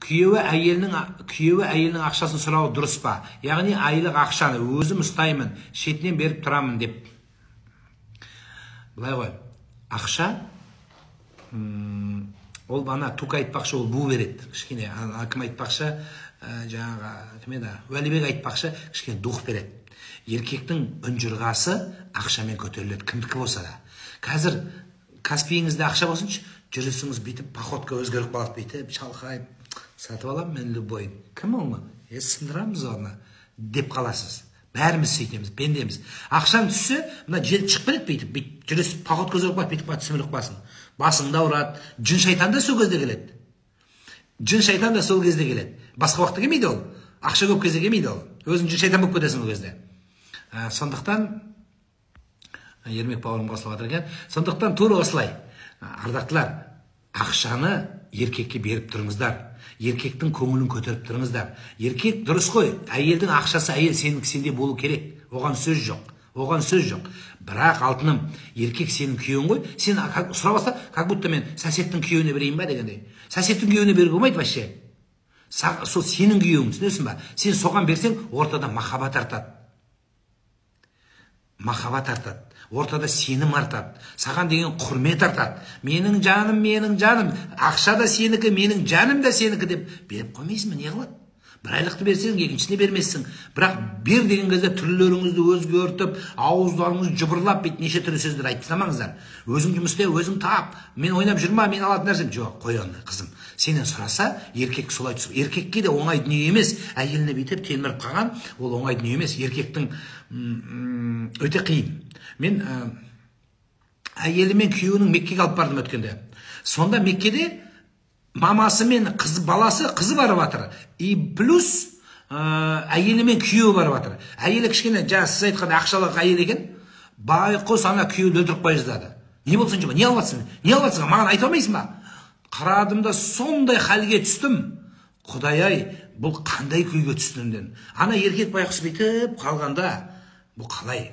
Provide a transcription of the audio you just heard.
Күйеуі әйелінің ақшасын сұрауы дұрыс па? Яғни айлық ақшаны өзім ұстаймын, шетінен беріп тұрамын деп. Былай ғой, ақша, ол ана Тука айтпақшы, ол бу береді. Кішкене, ана кім айтпақшы, жаңағы, кім еді, Уәлибек айтпақшы, кішкене дух береді. Еркектің үнжұрғасы ақшамен көтеріледі, кімдікі болса да. Қазір Каспиіңізде ақша болсыншы, жүрісіңіз бүйтіп, походка өзгеріп қалады, бүйтіп, шалқайып, сатып аламын мен любой. Кім ол? Сындырамыз оны деп қаласыз. Бәріміз сөйтеміз, пендеміз. Ақшаң түссе, мына жел шығып кетеді бүйтіп, бүйтіп жүріс, походка өзгеріп қалады, бүйтіп қалады, сіміріп қаласың. Басыңды ауырады. Жын шайтан да сол кезде келеді. Жын шайтан да сол кезде келеді. Басқа уақытта келмейді ол. Ақша көп кезде келмейді ол. Өзің жын шайтан болып кетесің ол кезде. Сондықтан Ермек бауырым қосылып жатыр екен. Сондықтан тура осылай. Ардақтылар, ақшаны еркекке беріп тұрыңыздар. Еркектің көңілін көтеріп тұрыңыздар. Еркек дұрыс қой, әйелдің ақшасы әйел сенікі сенде болу керек. Оған сөз жоқ. Оған сөз жоқ. Бірақ алтыным, еркек сенің күйеуің ғой. Сен сұрап алса, как будто мен сосеттің күйеуіне берейін ба дегендей. Сосеттің күйеуіне беруге болмайды вообще. Сол сенің күйеуің, түсінесің ба? Сен соған берсең, ортада махаббат артады. Махаббат артады. Ортада сенім артады. Саған деген құрмет артады. Менің жаным, менің жаным, ақша да сенікі, менің жаным да сенікі деп беріп қоймайсың ба, не қылады? Бір айлықты берсең, екіншісіне бермессің. Бірақ бер деген кезде түрлеріңізді өзгертіп, ауыздарыңызды жыбырлап, бүйтіп неше түрлі сөздер айтып тастамаңыздар. Өзің жұмыс істе, өзің тап, мен ойнап жүрме, мен алатын нәрсем жоқ, қой оны, қызым. Сенен сұраса, еркек солай түсіп. Еркекке де оңай дүние емес, әйеліне бүйтіп телміріп қалған, ол оңай дүние емес. Еркектің өте қиын. Мен әйелі мен күйеуінің Меккеге алып бардым өткенде. Сонда Меккеде мамасы мен қыз, баласы, қызы барып жатыр. И плюс әйелі мен күйеуі барып жатыр. Әйелі кішкене, жаңа сіз айтқан ақшалы әйел екен. Байқұс ана күйеуді өлтіріп қоя жаздады. Не болды соншама? Не алып жатсың? Не алып жатсың? Маған айта алмайсың ба? Қарадым да сондай халге түстім. Құдай-ай, бұл қандай күйге түстім дедім. Ана еркек байқұс бүйтіп қалғанда, бұл қалай?